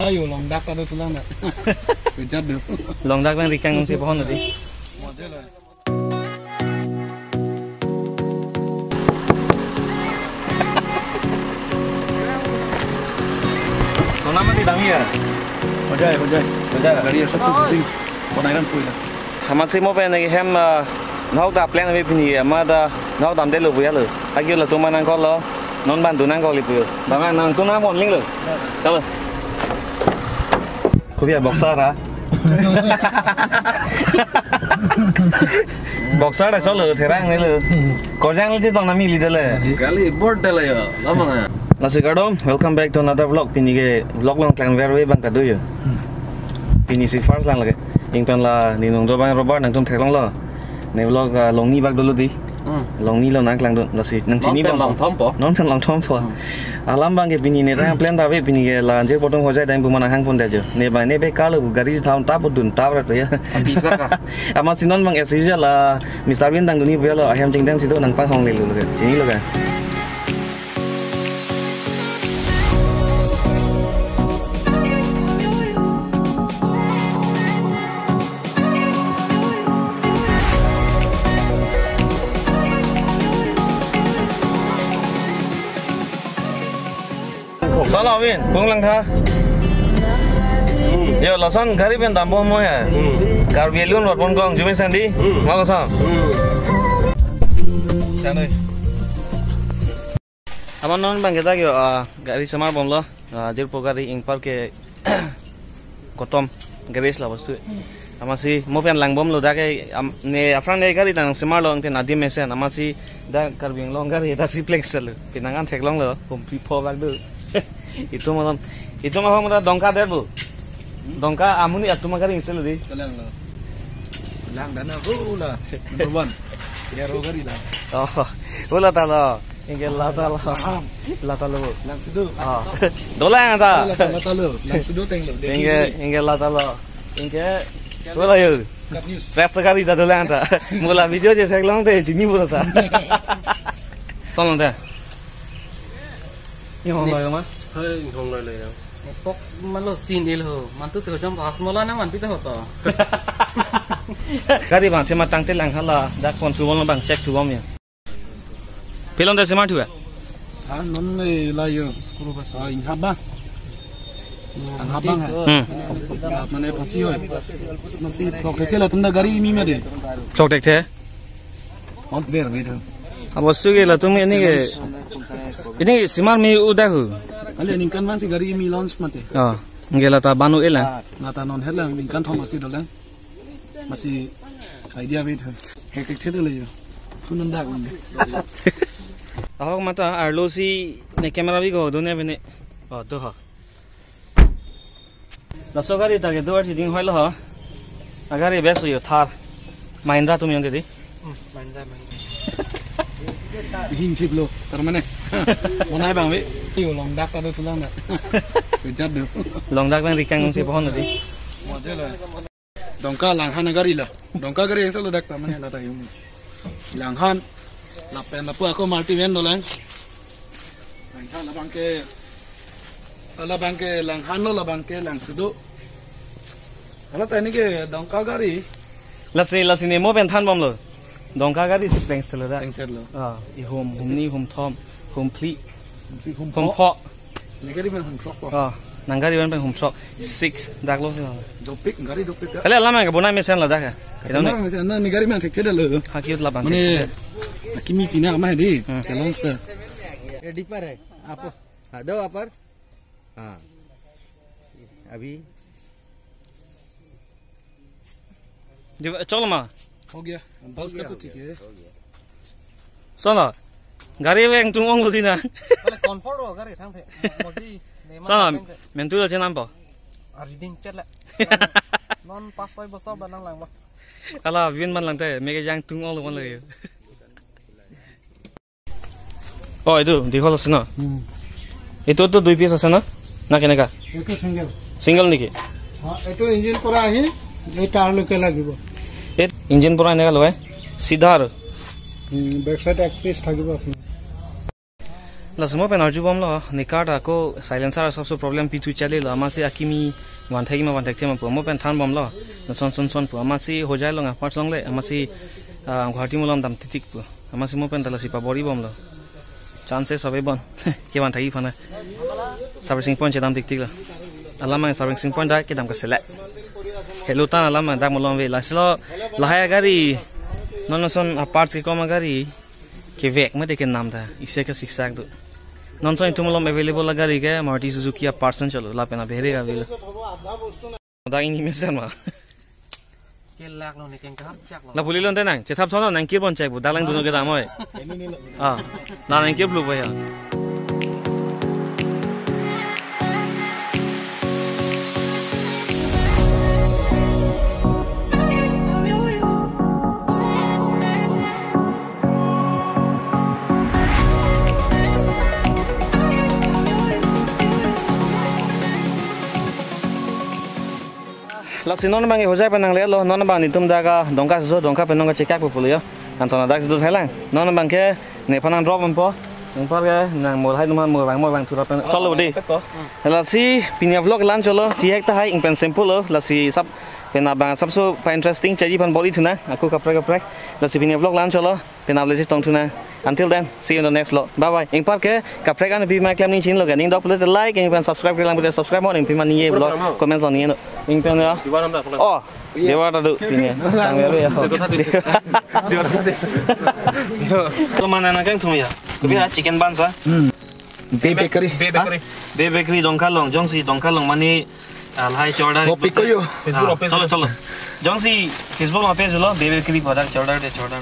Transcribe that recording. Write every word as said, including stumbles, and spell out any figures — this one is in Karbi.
Ayo, longdak ta do tulang na. Hujat do. Longdak bang rikang si pohon tadi. Moje lo. Tona mati dami ya? Hojai, hojai. Hojai. Gari ya, sab sab sing. Kona iran pui la. Amatsi mo pen ke hem, ah, nahok ta plan ave pini ke, amat ta nahok damde lo puya lo. Agyo latum nangkok lo, non ban tu nangkok li puyo. Bang nangtum nangpon ling lo. Chalo. Kopi a boxer ha? Boxer ta solo therang ne lo. Korjang lo chetong nami li dele. Kali board dele yo, lama na. Lasi kardom, welcome back to another vlog. Pini ke vlog along klangver ave bang kado yo. Pini si first lang lake. Ingpen la ninung do bang Robert nangtum theklong lo. Ne vlog, ah, longni bak dolo di. Hmm. Longni lo nangklang dun. Lasi nangchini bang. Longthom po. Nonpen longthom po. Hmm. Alam bang ke pini ne tang plan ta ave pini ke la anjir poto hojai dam pu ma nanghang pon dei jo. Ne bang ne be kalo gari thaun ta pu dun ta rat ya. Bisa ka? Amatsi non bang as usual la Mister Win tang duni puya lo ahem chingdang si do nangpanghong le lo ke. Chini lo ke. Sala Win, pung lang tha. Yo, lason gari pen dambom mo ya. Hmm. Karbi Anglong road pon kong, Jumin Sandi. Hmm. Malo sa. Hmm. Sanoi. Amat non bang ke dak yo, ah, gari semarbom lo, ah, jirpo gari ingpar ke kotom garage la bostu. Amatsi mo pen langbom lo dak ke, am, ne aphrang ne gari tang semar lo pen adim mesen. Amatsi dak Karbi Anglong gari dak si pleng sel lo. Pinangan theklong lo, kompli pho bak do. Itum alam, itum ahong ta Dongka der bo. Dongka amonit atum gari sel di. Kalang lo. Lang dana ko la. Number one. Ya ro gari la. Oh, ula ta lo. Ingke la ta lo. Laham. La ta lo. Langsudo. Ah. Dolang ta. La ta, la ta lo. Langsudo teng lo. Ingke, ingke la ta lo. Ingke, wala yo. Cut news. Press kali ta dolang ta. Mo la video je theklong te, chini mo ta. Tolong ta. Inghong loi ma? Hoi, inghong loi loi. Epok malo sin il ho. Mantu se jom pas mala nang mantu ta hoto. Gari bang, sema tangte lang hala. Dak phone thubom bang, check thubom ya. Pilon de semar thu ya? Ha, non le la yo. Ah, inghaba. Inghaba hai. Hmm. Ah, mane phasi hoi. Masi phlok thekthe latum ta gari imi made. Phlok thekthe? Mount Ver, Ver. Abostu ke latum ini ke, ini semar me udah hu. Ali ningkan man si gari imi launch mate. Oh, nge la ta banu elang. La ta non helang ningkan thom aksi dolang. Masi idea wait hai. Hektik thede le yo. Phunun dak un. Ahok mata arlo si ne camera bi go done bene. Oh, to ha. Laso gari ta ke duar si ding hoilo ha. Agari bes yo Thar. Mahindra tum yong di. Hmm, Mahindra, Mahindra. Hin chip lo, tar mane. Monai bang ve. Yo longdak ta do tulang na. Hujat do. Longdak bang rikang si pohon di. Moje lo. Dongka Langhan gari la. Dongka gari yang selalu dak ta mane la ta yung. Langhan. Lapen lapu ako multi van dolang. Langhan labang ke, labang ke Langhan lo, labang ke Langsudo. Hala ta ini ke Dongka gari. Lasi, lasi ne mo pen thanbom lo. Dongka gari si pleng sel da. Pleng sel lo. Ah, ihum, humni, humthom, humphli, humphli, humphli, humpho. Nang gari pen humthrok po. Ah, nang gari pen humthrok. Six, dak lo si. Dopik, gari dopik ya. Kali alam ke bonai mesen la dak ya. Bonai mesen, na nang gari pen thekthe lo. Ha, kiut labang. Mane, thekthe. Akimi pina kama di. Hmm. Kalon sta. ये डिपर है, आप, हाँ, दो अपर। हाँ। अभी। Di, chol ma? हो गया। बॉस का तो ठीक है। Sala, gari veng tung ong lo di na. Pale comfort ho gari thang the. Moji, nema. Sala, thang the. Mentu la chenam po. Ari ding chet la. Non pas soi bosor banang lang ba. Ala, vin man lang te, mege yang tung ong lo kon lagi. Oh, এইটো দীঘল আছে ন? হুম। এইটোতো দুই পিচ আছে ন? না কেনেকা? এইটো চিংগল। চিংগল নেকি? অ, এইটো ইঞ্জিন পৰা আহি এই টাৰলৈকে লাগিব। এই ইঞ্জিন পৰা এনেকা লগাই চিধা আৰু? হুম, বেক চাইড এক পিচ থাকিব আপোনাৰ। Laso mo pen arjubomlo, ne car ta ako silencer asapso problem pithu chalilo, amatsi akimi vanthek ma vanthek thema pu, mo pen thanbomlo, lason son son pu, amatsi Hojai along aparts longle, amatsi, ah, Guwahati malom dam titik pu, amatsi mo pen ta lasi paboribomlo. Chances ave bon, kevanthek aphan servicing point chedam tiktiklo. Alam abang servicing point dak kedam kaselek. Helo tan alam abang dak malom ave, lasilo lahai agari, non lason aparts kekom agari. Kevek mate kenam ta, isi kasiksak do. Non lason itum malom available agari ke Maruti Suzuki aparts an cholo, lapen abhere ka avelo. Dak ini mesen ma. Kelak lo ne kengkahar chak lo. La puli lonte nang, chethap thono nang kirbon chai bu, dak lang dunno kedam oi. Ah, na nang kir blu ba ya. Lasi non abang ke Hojai pen nanglelo, non abang netum dak a Dongka so, Dongka pen nong kachekak pu pulo yo. Anton dak si do thailang. Non abang ke nephan nang drop ampo. Anpar ke nang mo lahai numan mo abang mo abang thurap pen. Cholo di. Lasi pini a vlog la-an cholo, thihek tahai, ingpen simple lo, lasi sap pen abang asapso pa interesting chai aphan bor-i thunang, ako kaprek kaprek. Lasi pini a vlog la-an cholo, pen ablesi tong thunang. Until then, see you in the next vlog. Bye bye. Ingpar ke kaprek an pima klem ning chinilo ke, ning dok pulote like, ingpen subscribe kelang pulote subscribe mo, ingpima ning ye vlog, comment along ning ye no. Ingpen ya. Iwan hamdak. Oh, Dewa ta do pini. Tang ya ya. Dewa ta do. Yo. Lo mana na kang thum ya. Kopi ha chicken bun sa. Hmm. Bay Bakery. Bay Bakery. Bay Bakery Dongka along, jongsi Dongka along mane, ah, lahai order. Kopi ko yo. Ah, Facebook lo, Facebook cholo, lo. Cholo. Jongsi Facebook lo page lo, Bay Bakery pu dak order de order.